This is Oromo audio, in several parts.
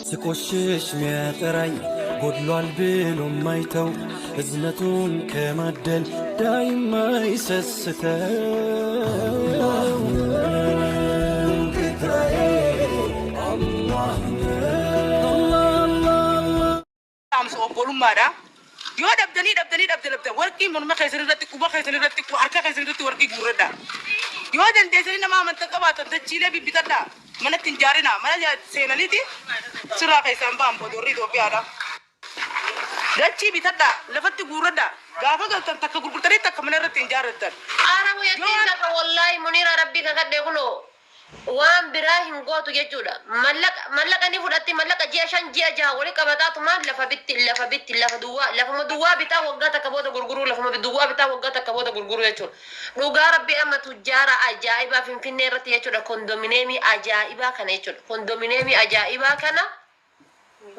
ስቆሽሽ ሚያጠራኝ ጎድሏል ብሎ ማይተው እዝነቱን ከማደል ዳይማ ይሰስተው Dhaamsa obbolummaadha. Yoo dhabdanii dhabdanii dhabde dhabdan warqii morma keessan irratti quba keessan irratti harka keessan irratti warqii guurradha. Yoo dandeessanii nama amantaa qabaatan dachiilee bibbitadha. Manatti hin jaarinaa. Mana seenaniiti sirraa keessaan ba'an boodorri Itoophiyaadha. Dachii bitadha. Lafatti guurradha. Gaafa galtan takka gurgurtanii takka mana irratti hin jaarrattan. Ara muyattiin takka wallaahi Muniira rabbii kakadhe kunoo waan biraa hin gootu jechuudha. Mallaqa mallaqa ni fudhatti mallaqa ji'a 5 ji'a 6 wali qabataatumaan lafa bitti lafa bitti lafa duwwaa lafuma duwwaa bitaa waggaa takka booda gurguruu lafuma duwwaa bitaa waggaa takka booda gurguruu jechuudha. Dhugaa rabbii amma tujjaara ajaa'ibaa Finfinnee irratti jechuudha kondomineemii ajaa'ibaa kana jechuudha kondomineemii ajaa'ibaa kana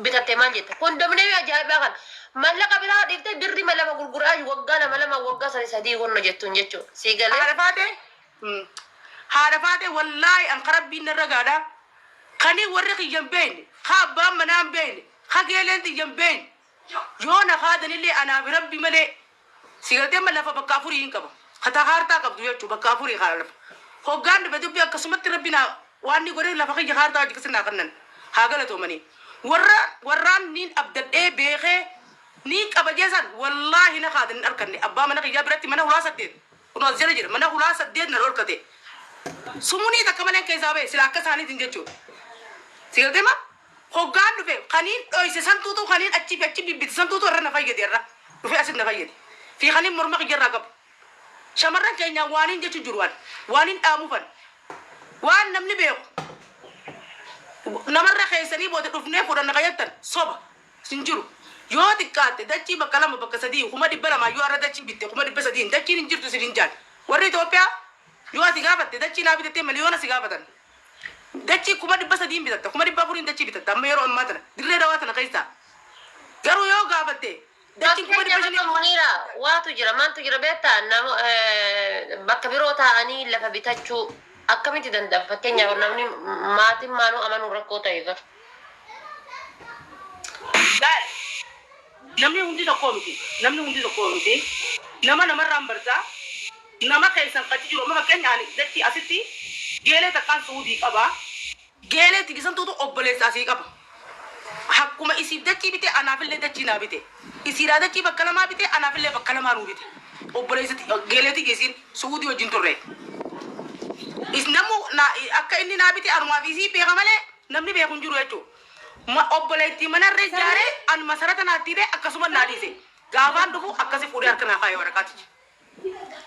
bitatte maal jette kondomineemii ajaa'ibaa kana mallaqa biraa dhiiftee birri lama gurguraa waggaa lama lama waggaa sadi sadii wanno jettuun jechuudha sii galee. Haadha faatee haadha faatee wallaahi an ka rabbiin narra gaadha kanii warri kiyya hin beekne ka abbaan manaa hin beekne ka geeleen tiyya hin beekne yoo na kaadanillee anaaf rabbi malee Si galtee amma lafa bakka afurii hin qaba. Kata kaartaa qabdu jechuun bakka afurii kaara lafa. Hoggaan dhufe dubbii akkasumatti rabbi naa waan ni godhe lafa kiyya kaartaa hojii akkasii naa kennan. Haa galatoomanii. Warra warraan niin abdadhee beekee niin qaba jeesaan wallaahi na kaadan hin arkanne. Abbaa mana kiyyaa biratti mana hulaa saddeet. Kun as jala jira. Mana hulaa saddeet na dhorkate. Sumunii takka malee keessaa bahe sila akka isaaniitiin jechuudha. Si galtee ma? Hoggaan dhufe kaniin dhoyse santuutu kaniin achii fi achi bibbite santuutu irra na fayyade irra dhufe asit na fayyade. Fi kaniin morma kiyya irraa qabu. Shamarran keenyaan waaniin jechu jiru an waaniin dhaamufan waan namni beeku namarra keessanii booda dhufnee fudhanna ka jettan soba sin jiru. Yoo xiqqaatte dachii bakka lama bakka sadii 200,000 yoo arra dachii bitte 300,000 dachiin hin jirtu sin hin jaan. Warri Itoophiyaa yoo ati gaafatte dachii naa bitattee miliyoona si gaafatan. Dachii 300,000 bitatta, 400,000 dachii bitatta amma yeroo ammaa tana Dirree Dawaa tana keessaa. Garuu yoo gaafatte dachiin kuma dhibba Fakkeenya shanii amma Muniira waatu jira maaltu jira beektaa nama bakka biroo taa'anii lafa bitachuu akkamitti danda'ama fakkeenyaaf namni maatiin maanuu amanuun rakkoo ta'e gar. Laal namni hundi tokkoo miti namni hundi tokkoo miti nama namarraan bartaa Nama keessan ka achi jiru amma fakkeenya ani dachii asitti geelee takkaan su'uudii qaba. Geelee tiyya santuutu obboleessa asii qaba. Hakkuma isiif dachii bite anaafillee dachii naa bite. Isiidhaa dachii bakka lamaa bite anaafillee bakka lamaa nuu bite. Obboleessa geelee tiyya isiin su'uudii wajjin turre. Is namu na akka inni naa bite anumaaf isii beeka malee namni beeku hin jiru jechuudha. Ma obboleettii manarra ijaaree an masarata naatti hidhee akkasuma naa dhiise. Gaafaan dhufu akkasi fuudhee harka naa kaayee waraqaa tiyya.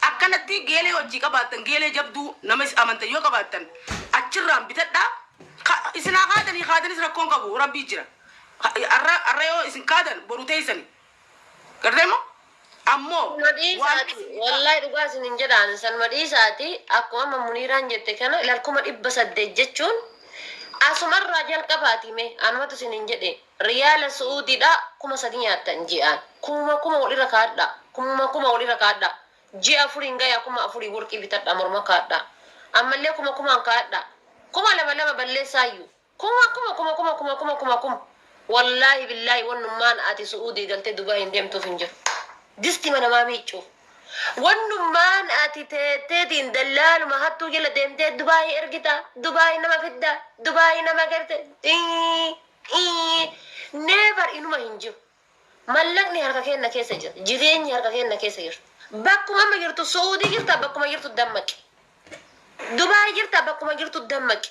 Akkanatti geelee hojii qabaattan geelee jabduu nama is amantan yoo qabaattan achirraan bitadhaa Ka- isin haa kaadanii kaadanis rakkoon qabu rabbii jira Ka- arra arra yoo isin kaadan boru teessani gartee moo ammoo Sanuma waan dhiisaati wallahi dhugaa isin hin jedhaan sanuma dhiisaati akkuma amma Muniiraan jette kana ilaal 800,000 jechuun asumarraa jalqabaati mee anumatu isin hin jedhe Riyaala su'uudiidha 3000 nyaattan ji'aan kuma kuma wal irra kaadhaa kuma kuma wal irra kaadhaa ji'a afuriin gayaa 4000 worqii bitadhaa morma kaadhaa ammallee kuma kumaan kaadhaa 2000 lama balleessaayyu kuma kuma kuma kuma kuma kuma kuma kuma wallaahi billaahi wannummaan ati su'uudii galtee Dubaay hin deemtuuf hin jiru distima namaa miiccuuf wannummaan ati teetteetiin dallaaluma hattuu jala deemtee Dubaay ergita Dubaay nama fidda Dubaay nama garte Ii never inuma hin jiru. Mallaqni harka keenna keessa jira. Jireenyi harka keenna keessa jirti. Bakkuma amma jirtu Su'uudii jirta bakkuma jirtu dammaqi. Dubaay jirta bakkuma jirtu dammaqi.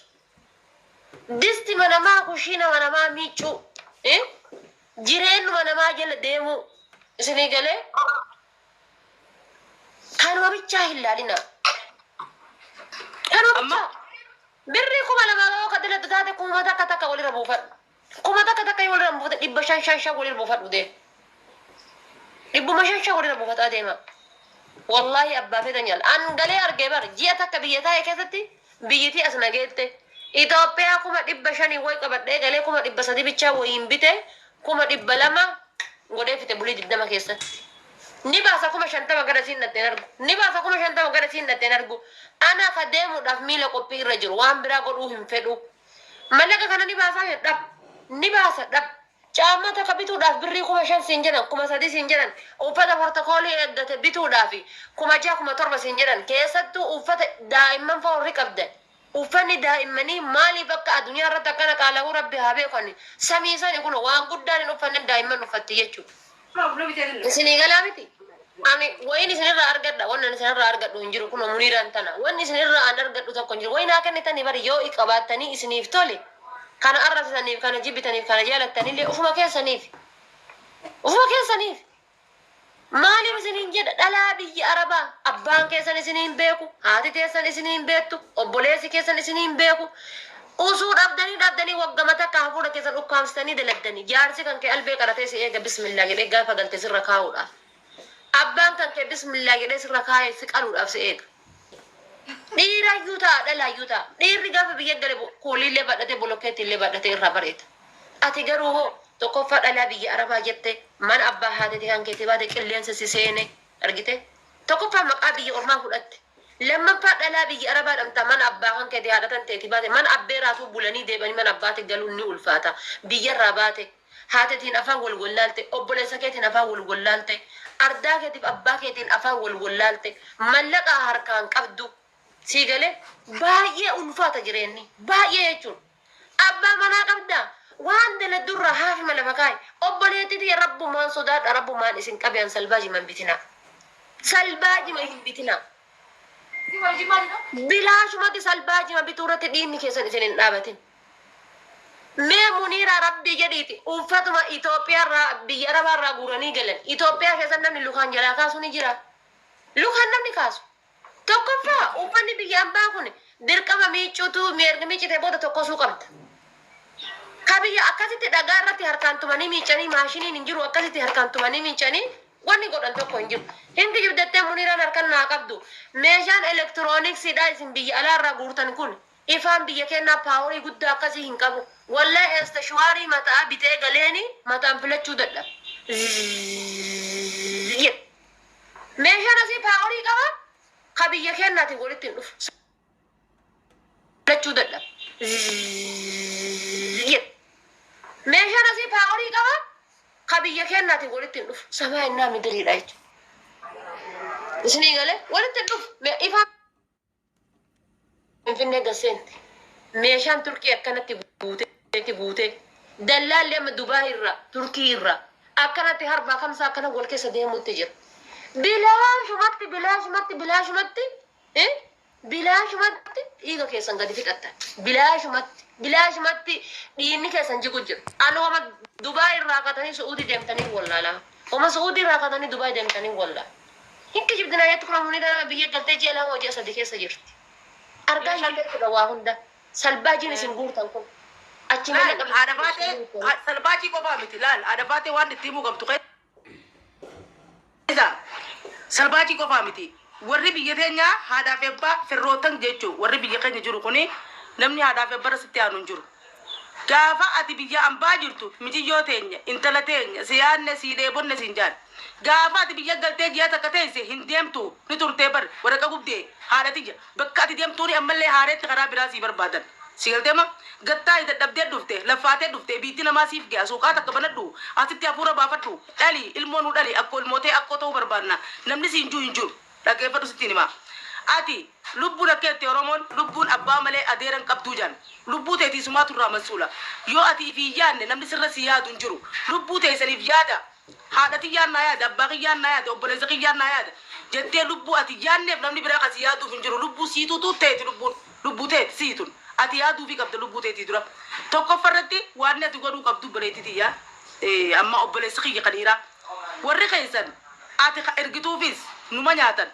Disti manamaa kushiina manamaa miiccuu. Eh? Jireennuma namaa jala deemuu. Isinii galee? Kanuma bichaa hin laalinaa. Kanuma Amma bichaa. Birrii 2000 yoo ka daladdu taate kuma takka takka walirra buufadhu. Kuma takka takka yoo walirra buufate dhibba shan shan shan walirra buufadhu deem. Dhibbuma shan shan walirra buufataa deema. Wallaahi abbaa feetan jaala. An galee argee bar ji'a takka biyya taa'e keessatti biyyitii as na geette. Itoophiyaa 500,000 wayi qabadhee galee 300,000 bichaa wayiin bite 200,000 godhee fixe bulii 20 keessatti. Ni baasa 50,000 gara isiin dhaqxe hin argu. Ni baasa 50,000 gara isiin dhaqxe hin argu. Ana ka deemuudhaaf miila qophii irra jiru waan biraa godhuu hin fedhu. Mallaqa kana ni baasaa jedhab. Ni baasa dhab. Caammaa takka bituudhaaf birrii 5000 siin jedhan, 3000 siin jedhan, uffata portokoolii eeggate bituudhaaf 6000, 7000 siin jedhan. Keessattuu uffata daa'imman fa'a warri qabdan. Uffanni daa'immanii maaliif akka addunyaa irratti akkana qaala'uu Rabbi haa beeku ani. Samii sani kun waan guddaan hin uffanne daa'imman uffatti jechuudha. Isinii galaa miti? Ani wayin isinirraa argadha, wannan isinirraa argadhu hin jiru kunoo Muniiraan tana. Wanni isinirraa an argadhu tokko hin jiru. Wayi naa kennitanii bari yoo i qabaattanii isiniif tole kana arrabsitaniif, kana jibbitaniif, kana jaalattanillee ufuma keessaniif. Ufuma keessaniif. Maaliif isiniin jedha dhalaa biyya Arabaa abbaan keessan isinii hin beeku, haati teessan isinii hin beektu, obboleessi keessan isinii hin beeku. Usuu dhabdanii dhabdanii waggama takka hafuura keessan ukkaamsitanii daladdanii jaarsi kan kee albee qaratee si eega bismillah jedhee gaafa galte sirra kaa'uudhaaf. Abbaan kan kee bismillah jedhee sirra kaa'ee si qaluudhaaf si eega. Dhiirayyuu ta'a dhalaayyuu ta'a. Dhiirri gaafa biyya gale kooliillee baadhatee bolokkeettiillee baadhatee irraa bareeda. Ati garuu hoo tokkoffaa dhalaa biyya Arabaa jette mana abbaa haateeti kan keetii baate qilleensa si seene argite. Tokkoffaa maqaa biyya ormaa fudhatte. Lammaffaa dhalaa biyya Arabaa dhamta mana abbaa kan keetii haadha tan teetii baate mana abbeeraatuu bulanii deebanii mana abbaatti galuun ni ulfaata. Biyyarraa baate haatetiin afaan wal wallaalte, obboleessa keetiin afaan wal wallaalte, ardaa keetiif abbaa keetiin afaan wal wallaalte, mallaqa harkaan qabdu. Sii galee baay'ee ulfaata jireenyi baay'ee jechuun. Abbaa manaa qabdaa waan daladdurraa haafima lafa kaa'i. Obboleettii tiyya rabbumaan sodaadha rabbumaan isin qabe an salbaajima hin bitinaa. Salbaajima hin bitinaa. Bilaashumatti salbaajima bituu irratti dhiigni keessan isin hin dhaabatin. Mee Muniiraa rabbii jedhiiti uffatuma Itoophiyaa irraa biyya Arabaa irraa guuranii galan Itoophiyaa keessa namni lukaan jalaa kaasu ni jira. Lukaan namni kaasu. Tokkoffaa uffanni biyya ambaa kun dirqama miiccuutu erga miiccitee booda tokkosuu qabda. Ka biyya akkasitti dhagaa irratti harkaan tumanii miiccanii maashiniin hin jiru akkasitti harkaan tumanii miiccanii wanni godhan tokko hin jiru. Hin kijibdettee Muniiraan harkan naa qabdu. Meeshaan elektirooniksiidha isin biyya alaa irraa guurtan kun. Ifaan biyya kennaa paaworii guddaa akkasii hin qabu. Wallahi estashwaarii mataa bitee galeeni mataan filachuu dadhaba. Zzzz jedha. Meeshaan asii paaworii qaba ka biyya kennaatiin walitti hin dhufu. Filachuu dadhaba. Zzzz jedha. Meeshaan asii paaworii qaba ka biyya kennaatiin walitti hin dhufu. Samaa innaa midiriidha jechuudha. Isinii galee walitti hin dhufu. Ifaan Finfinnee gad seente. Meeshaan Turkii akkanatti guutee guutee dallaalli amma Dubaay irraa Turkii irraa akkanatti harbaa kamsaa akkana wal keessa deemuutti jira. Bilaashumatti bilaashumatti bilaashumatti bilaashumatti dhiiga keessan gadi fixattan. Bilaashumatti bilaashumatti dhiigni keessan jigu jira. Ani homa Dubaay irraa katanii Su'uudii deemtanii wallaalaa. Homa Su'uudii irraa katanii Dubaay deemtanii wallaala. Hin kijibdinaa jettu kun ammoo dhala biyya galtee ji'a 2 ji'a 3 keessa jirti. Argaa hin jechuudha waa hunda. Salbaajiin isin guurtan kun. Achi malee Laal haadha baatee salbaajii qofaa miti laal haadha baatee waan itti himuu qabdu keessa salbaajii qofaa miti. Warri biyya teenyaa haadhaa fi abbaa firrootan jechuu warri biyya keenya jiru kuni namni haadhaa fi abbaa sitti aanu hin jiru. Gaafa ati biyya ambaa jirtu miciyyoo teenya intala teenya si yaadne si dheebonne siin jaan. Gaafa ati biyya galtee ji'a takka teesse hin deemtu ni turtee bar waraqa gubdee haadha tiyya bakka ati deemtuuni ammallee haareetti karaa biraa sii barbaadan. Si galtee ma gattaa'i dadhabdee dhufte laffaatee dhufte biitti namaa siif ga'a suuqaa takka banadhu asitti hafuura baafadhu dhali ilmoo nu dhali akkoo ilmootee akkoo ta'uu barbaanna namni siin juu hin jiru dhaggeeffadhu sittiin himaa. Ati lubbuun akka jette Oromoon lubbuun abbaa malee adeera hin qabduu jaan. Lubbuu teetii sumaatu irraa mas'uula. Yoo ati ifii hin yaadne namni sirra si yaadu hin jiru. Lubbuu teessaniif yaada. Haadha tiyyaan naa yaada, abbaa kiyyaan naa yaada, obboleessa kiyyaan naa yaada jettee lubbuu ati hin yaadneef namni biraa kan si yaaduuf hin jiru. Lubbuu siituutu teeti lubbuun. Lubbuu teeti siitun. Ati yaaduufii qabda lubbuu teetii dura. Tokkoffa irratti waan ati godhuu qabdu obboleettii tiyyaa amma obboleessi kiyya kan dhiiraa. Warri keessan ati ka ergituufis numa nyaatan.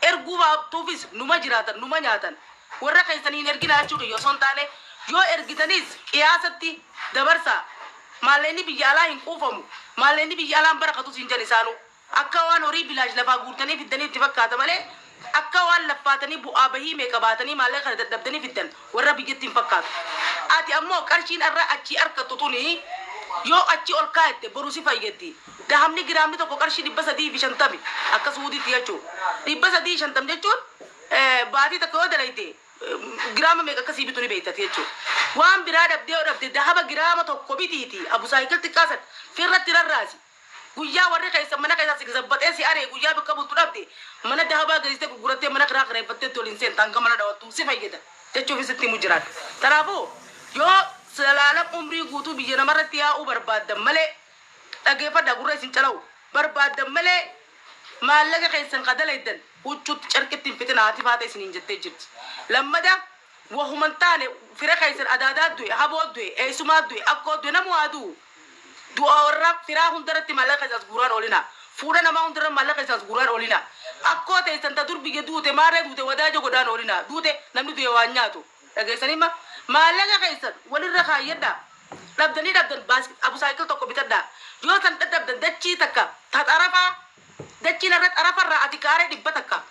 Erguu baattuufis numa jiraatan numa nyaatan. Warra keessan hin erginaa jechuu kiyya osoo hin taane yoo ergitanis qiyaasatti dabarsaa. Maallaqni biyya alaa hin quufamu. Maallaqni biyya alaa hin barakatus hin jedhan isaanuu. Akka waan horii bilaash lafaa guurtanii fiddanii itti fakkaata malee akka waan laffaatanii bu'aa bahii meeqa baatanii maallaqa kana dadhabdanii fiddan warra biyyatti hin fakkaatu. Ati ammoo qarshiin arra achii arkattu tuni yoo achi ol kaa'ette boru si fayyaddi. Dahabni giraamni tokko qarshii 350 akka Suudiitti jechuudha. 350 jechuun baatii takka yoo dalayte Giraama meeqa akkasii bitu ni beektati jechuudha. Waan biraa dhabdee yoo dhabde dahaba giraama tokko bitiiti abu saayikil xiqqaasan firratti rarraasi. Guyyaa warri keessa mana keessaa si zabbaxee si aree guyyaa bakka bultu dhabde mana dahabaa geessitee gurgurattee mana kiraa kireeffattee itti waliin seentaan kan mana dhawattu si fayyada jechuufis itti himu jiraadha. Kanaafuu yoo salaalam umrii guutuu biyya namarratti yaa'uu barbaaddan malee, dhageeffadhaa, gurra isin calawu barbaaddan malee, maallaqa keessan ka dalaydan huccuutti carqitti hin fixina haati faata isiniin jettee jirti. Lammada wahuma hin taane fira keessan adaadaa du'e, haboo du'e, eessumaa du'e, akkoo du'e, namu haa du'u. Du'a warra firaa hundarratti maallaqa keessan as guuraan oolina. Fuudha namaa hundarra maallaqa keessan as guuraan oolina. Akkoo teessan ta dur biyya duute maarree duute wadaaja godhaan oolina. Duute namni du'e waan nyaatu. Dhageessanima maallaqa keessan walirra kaayyadhaa. Dhabdanii dhabdan abu saayikil tokko bitadhaa. Yoo san dadhabdan dachii takka ta xarafaa, dachiin irra xarafarraa ati kaaree 100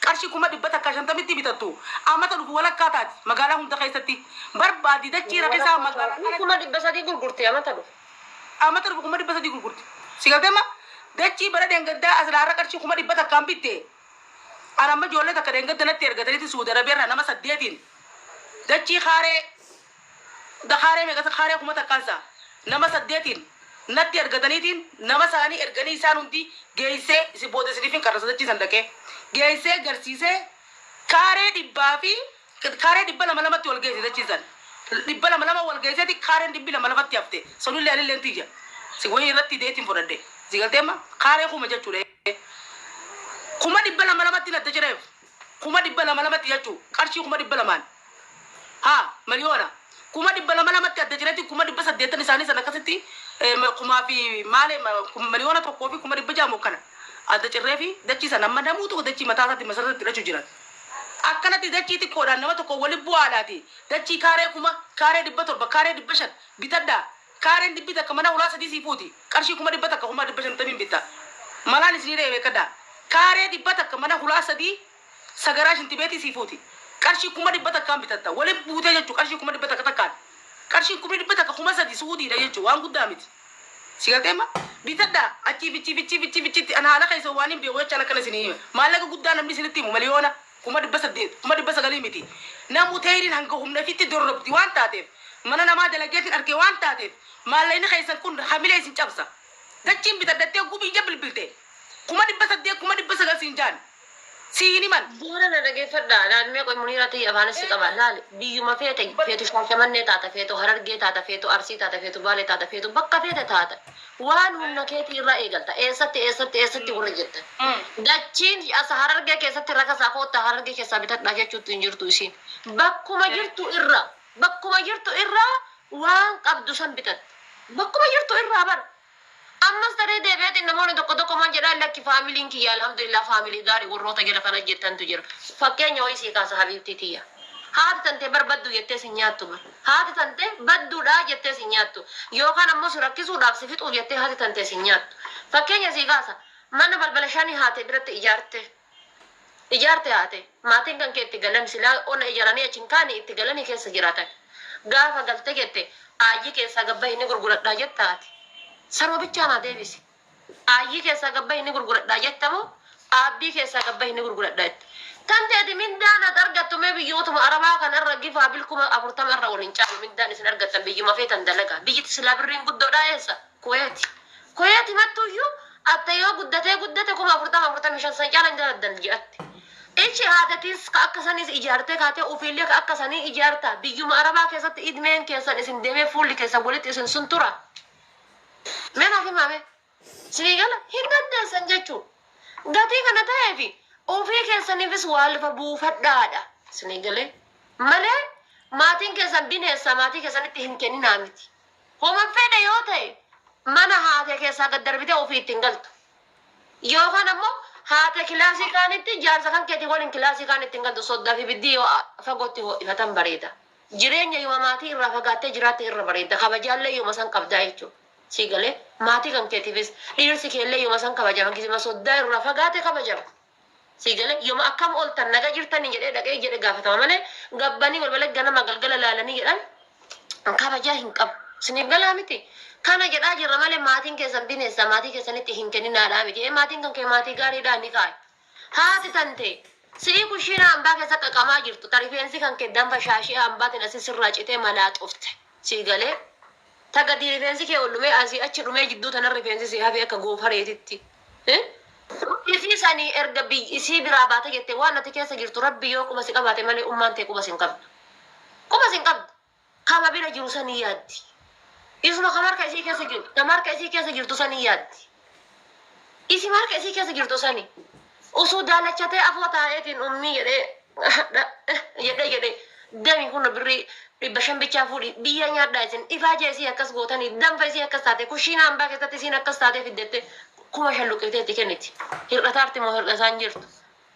qarshii 150,000tti bitattu amata dhufu walakkaa taati. Magaalaa hunda keessatti barbaadi dachii rakisaa Walakkaa magaalaa taati. kanatti. 300,000 gurgurte amata dhufu. Amata dhufu 300,000 gurgurti. Si galteema dachii bara deengaddaa asilaarra qarshii 100,000n bitte. Ana amma ijoollee takka deengadda natti ergataniiti Suudi Arabiyaarraa nama saddeetiin dachii kaaree kaaree meeqa, kaaree 1,000nsa nama saddeetiin natti ergataniitiin nama isaanii erganii isaan hundi geessee isin booda isiniif hin qarrasa dachii san dhaqee geessee garsiisee kaaree dhibbaa fi kaaree dhibba lama lamatti wal geesse. Dachii san dhibba lama lama wal geesseeti kaareen 200 lafatti hafte. Sanullee anillee tiyya si wayii irratti deetiin fudhadhe. Si galteema kaaree 1,000 jechuudha. Dhibba lama lamatti nadda jireef kuma dhibba lama lamatti jechuu qarshii 200,000n haa miliyoona kuma dhibba lama lamatti adda jireetti 800,000 isaanii san akkasitti kumaa fi maali 1,600,000 kana adda cirree fi dachii san amma namuutu dachii mataa isaatti masarratti hidhachuu jiran. Akkanatti dachii xiqqoodhaan nama tokko wali bu'aadhaati. Dachii kaaree 1,000, kaaree 700, kaaree 500 bitadhaa. Kaareen 100 mana ulaa sadii sii fuuti. Qarshii 100,000, 150,000 bitta. Malaan isinii dha'e beekadhaa. Kaaree 100 mana hulaa sadii sagaraa shintibeetii sii fuuti. Qarshii 100,000n bitatta. Wali buutee jechuun qarshii 100,000 takkaan. Qarshii 100,000 3,000 Suudiidha jechuun waan guddaa miti. Si galteema bitadhaa achii fichii fichii fichii fichitti ana haala keessa waan hin beeku jechaan akkana isinii hime. Maallaqa guddaa namni isinitti himu miliyoona 800,000, 900,000 miti. Namu teeriin hanga humna ifitti dorrobdi waan taateef mana namaa dalageetiin argee waan taateef maallaqni keessan kun hamilee isin cabsa. Dachiin bitadhattee gubiyya bilbilte 800,000, 900,000 siin jaan siin himan. Bu'uura na dhageeffadha. Laal qoy Muniiraatti afaanis si qaba. Laal biyyuma feete feetu Shaashamannee taata, feetu Harargee taata, feetu Arsii taata, feetu Baalee taata, feetu bakka feete taata. Waan humna keetii irraa eegalta. Eessatti eessatti eessatti warra jettan. Dachiin as Harargee keessatti rakasaa koottaa Harargee keessaa bitadhaa jechuutti hin jirtu isiin. Bakkuma jirtu irra waan qabdu san bitatta. Bakkuma jirtu irraa bara. Ammas taree deebi'eetiin namoonni tokko tokko maal jedhaan, lakki faamiliin kiyya alhamdulillah faamilii gaarii warroota jala kana jettantu jira. Fakkeenya wayii sii kaasa, habiibtii tiyya. Haati tantee bar badduu jettee si nyaattu bar. Haati tantee badduudhaa jettee si nyaattu. Yookaan ammoo si rakkisuudhaaf si fixuuf jettee haati tantee si nyaattu. Fakkeenya sii kaasa, mana balbala shanii haatee biratti ijaarte. Ijaarte haate maatiin kan kee itti galan silaa ona ijaaranii achi hin kaane itti galanii keessa jiraatan. Gaafa galte jette aayyii keessaa gabba inni gurguradhaa jetta haati. Saroo bichaa naa deebisi. Aayyii keessaa gabba inni gurguradhaa jettamoo aabbii keessaa gabba inni gurguradhaa jette? Tan teeti mindaan ati argattu mee biyyootuma arabaa kanarra gifaa bil 40,000 irra waliin caalu mindaan isin argattan biyyuma feetan dalagaa. Biyyatti silaa birriin guddoodhaa eessa? Kuweeti. Kuweeti mattuyyuu atta yoo guddatee guddate 40,000, 45 san caalan jaladdan ji'atti. Ichi haadhatiis ka akka sanis ijaartee kaatee ofiillee ka akka sanii ijaarta. Biyyuma arabaa keessatti idmeen keessan isin deemee fuulli keessan walitti isin sun tura. Mee naaf himame. Sinii gala hin dandeessan jechuudha. Gatii kana ta'eefi ofii keessaniifis waa lafa buufadhaadha. Sinii galee malee maatiin keessan bineessa maatii keessanitti hin kenninaa miti. Homa fedhe yoo ta'e mana haate keessaa gad darbitee ofii ittiin galtu. Yookaan ammoo haate kilaasii kaanitti jaarsa kan keetii waliin kilaasii kaan ittiin galtu. Soddaa fi biddii yoo fagootti ho'ifatan bareeda. Jireenya yoo maatii irraa fagaattee jiraatte irra bareeda. Kabajaallee yooma san qabdaa jechuudha. Sii galee maatii kan keetiifis dhiirsi keellee yooma san kabajama. Kisima soddaa irraa fagaate kabajama. Sii galee yooma akkam ooltan naga jirtanii jedhee dhaqee jedhe gaafatama malee gabbanii balbala ganama galgala laalanii jedhan kabajaa hin qabu. Isiniif galaa miti. Kana jedhaa jirra malee maatiin keessan bineensa maatii keessanitti hin kenninaadhaa miti. Maatiin kan kee maatii gaariidhaa ni kaa'e. Haati tante Si'ii kushiina hambaa keessa qaqamaa jirtu ta rifeensi kan kee danfa shaashii hambaatiin asii sirraa citee malaa xufte. Sii galee? Ta gadi rifeensi kee ol dhumee asii achi dhumee jidduu tana rifeensi si hafee akka goofareetitti. Isii sanii erga biyy isii biraa baate jette waan ati keessa jirtu rabbi yoo quba si qabaate malee ummaan tee quba sin qabdu. Quba sin qabdu. Kama bira jiru sanii yaaddi. Isuma kama harka isii keessa jiru, kama harka isii keessa jirtu sanii yaaddi. Isima harka isii keessa jirtu sani. Osoo daalachatee afoo taa'eetiin ummii jedhee jedhee jedhee dami kun birrii 500 bichaa fuudhi biyya nyaadhaa isin ifaajee isii akkas gootanii danfa isii akkas taate kushiina hambaa keessatti isiin akkas taatee fiddette 5000 luqqiftee itti kenniti. Hir'ataarti moo hir'ataan jirtu?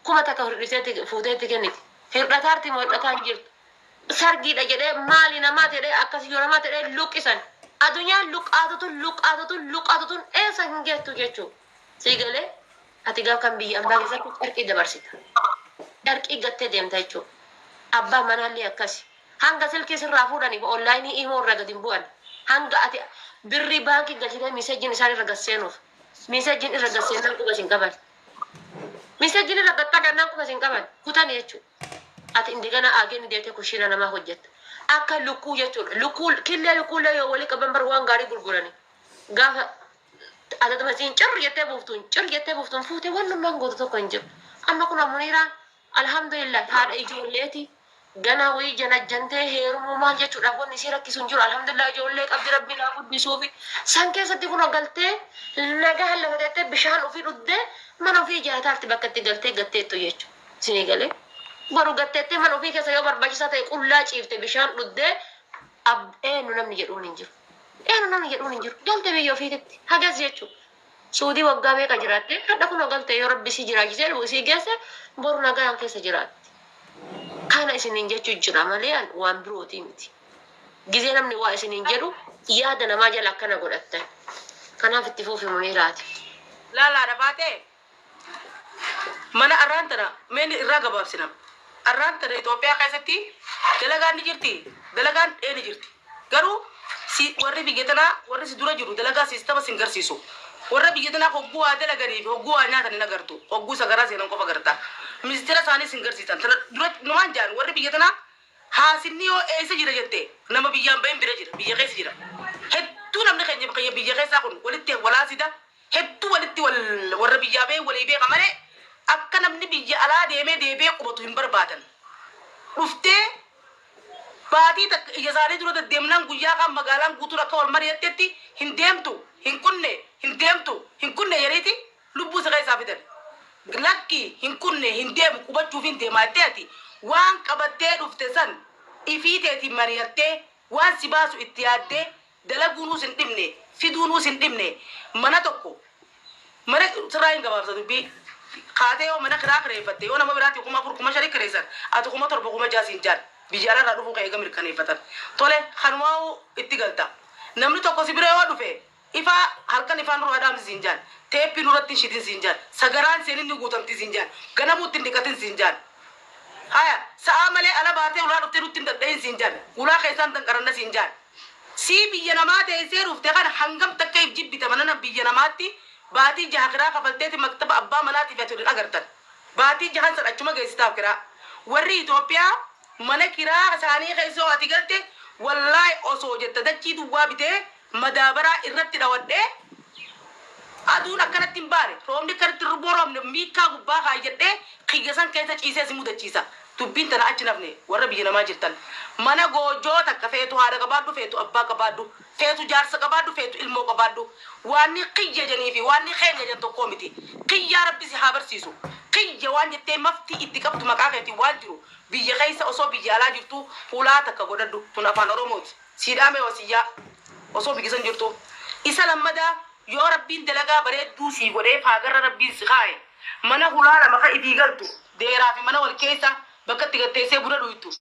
1000 hir'iseetti fuutee itti kenniti. Hir'ataarti moo hir'ataan jirtu? Sargiidha jedhee maali namaa jedhee akkas yoo namaa jedhee luqqisan. Adunyaan luqqaatutun luqqaatutun luqqaatutun eessa hin geettu jechuu. Sii galee ati gaaf kan biyya ambaa keessatti carqii dabarsita. Carqii gattee deemta jechuu. Abbaan manaallee akkasi. Hanga silkii sirraa fuudhaniif onlaayinii imoo irra gadi hin bu'an. Hanga ati birrii baankii galchitee miisejjiin isaan irra gad seenuuf. Miisejjiin irra gad seennaan quba sin qaban. Miisejjiin irra gad xaqannaan quba sin qaban. Kutani jechuudha. Ati indigana aageen deemtee kushiina namaa hojjetta. Akka lukkuu jechuudha. Lukkuu killee lukkuullee yoo walii qaban bar waan gaarii gurgurani. Gaafa adaduma siin cir jettee buuftuun cir jettee buuftuun fuutee wannummaan gootu tokko hin jiru. Amma kun Muniiraan alhamdulillah haadha ijoolleeti. Ganaa wayii janajjantee heerumuu maal jechuudhaaf wanni isii rakkisu hin jiru. Alhamdulillah ijoollee qabdi rabbiin haa guddisuufi. San keessatti kun galtee nagaan lafa teettee bishaan ofii dhuddee mana ofii ijaartaarti bakka itti galtee gatteettu jechuudha. Isinii galee? Boru gatteettee mana ofii keessa yoo barbaachisaa ta'e qullaa ciifte bishaan dhuddee ab eenyu namni jedhuun hin jiru. Eenyu namni jedhuun hin jiru. Galte biyya ofiititti. Hagas jechuudha. Suudii waggaa meeqa jiraatte hadha kunoo galte yoo rabbi isii jiraachisee isii geesse boru nagaan keessa jiraatti. Kana isiniin jechuu jira malee an waan birootii miti. Gizee namni waa isiniin jedhu yaada namaa jala akkana godhattan. Kanaaf itti fuufi Muniiraati. Laala haadha baatee mana arraan tana mee irraa gabaabsina. Arraan tana Itoophiyaa keessatti dalagaan ni jirti. Dalagaan ee ni jirti. Garuu si warri biyya tanaa warri si dura jiru dalagaa siistama sin garsiisu. Warra biyya tanaa hogguu waa dalaganii fi hogguu waa nyaatan hin agartu. Hogguu sagaraa seenan qofa garta. Ministeera isaanii sin garsiisan. Tana dura numaan jaan warri biyya tanaa haasinni yoo eessa jira jette nama biyyaan bahin bira jira. Biyya keessa jira. Hedduu namni keenya biyya keessaa kun walitti walaasida. Hedduu walitti wal warra biyyaa bahee walii beeka malee akka namni biyya alaa deemee deebi'ee qubatu hin barbaadan. Dhuftee baatii takka ija isaanii dura deddeemnaan guyyaa kaan magaalaan guutuun akka wal mari'attetti hin deemtu, hin kunne, hin deemtu, hin kunne jedhaniiti lubbuu si keessaa fidan. Lakki hin kunne, hin deemu, qubachuufin deemaa jettee ati waan qabattee dhufte san ifii teetiin mari'attee waan si baasu itti yaaddee dalaguunuus hin dhibne, fiduunuus hin dhibne, mana tokko mana sirraa hin gabaabsa dubbii. Kaatee yoo mana kiraa kireeffatte yoo nama biraatii 4000 5000 kireessan ati 7000 6000 siin jaan biyya alaarraa dhufuu kee eega mirkaneeffatan. Tole kanumaa'uu itti galta. Namni tokko si bira yoo dhufe ifaa halkan ifaa nurraa dhaamsi siin jaan. Teeppii nurratti hin shidin siin jaan. Sagaraan seenin ni guutamti siin jaan. Ganamuu itti hin dhiqatin siin jaan. Haya sa'aa malee ala baatee ulaa dhuftee nutti hin dhadhayin siin jaan. Ulaa keessaan danqaranna siin jaan. Sii biyya namaa teessee dhufte kana hangam takka if jibbita manana biyya namaatti baatii jaha kiraa kafalteeti maktaba abbaa manaatiif ati wal hin agartan. Baatii jahan san achuma geessitaaf kiraa. Warri Itoophiyaa mana kiraa isaanii keessa yoo ati galte wallaahi osoo jetta dachii duwwaa bitee madaabaraa irratti dhawadhee aduun akkanatti hin baane, roobni akkanatti hin roobne miikkaa gubbaa kaayyadhee kiyya san keessa ciisee si mudachiisa. Dubbiin tana achi hin hafne warra biyya namaa jirtan. Mana goojjoo takka feetu haadha qabaadhu feetu abbaa qabaadhu, feetu jaarsa qabaadhu feetu ilmoo qabaadhu. Waanni kiyya janii fi waanni keenya jan tokkoo miti. Kiyyaa rabbi si haa barsiisu. Kiyya waan jettee maftii itti qabdu maqaa keetiin waan jiru biyya keessa osoo biyya alaa jirtuu hulaa takka godhadhu. Tun afaan Oromooti. Sii dhaame wasiyyaa osoo biyya san jirtuu. Isa lammadaa yoo rabbiin dalagaa bareedduu sii godhee faagarra rabbiin si kaaye mana hulaa lama ka ifii galtu deeraa fi mana wal keessa bakka itti gad teessee buna dhuytu.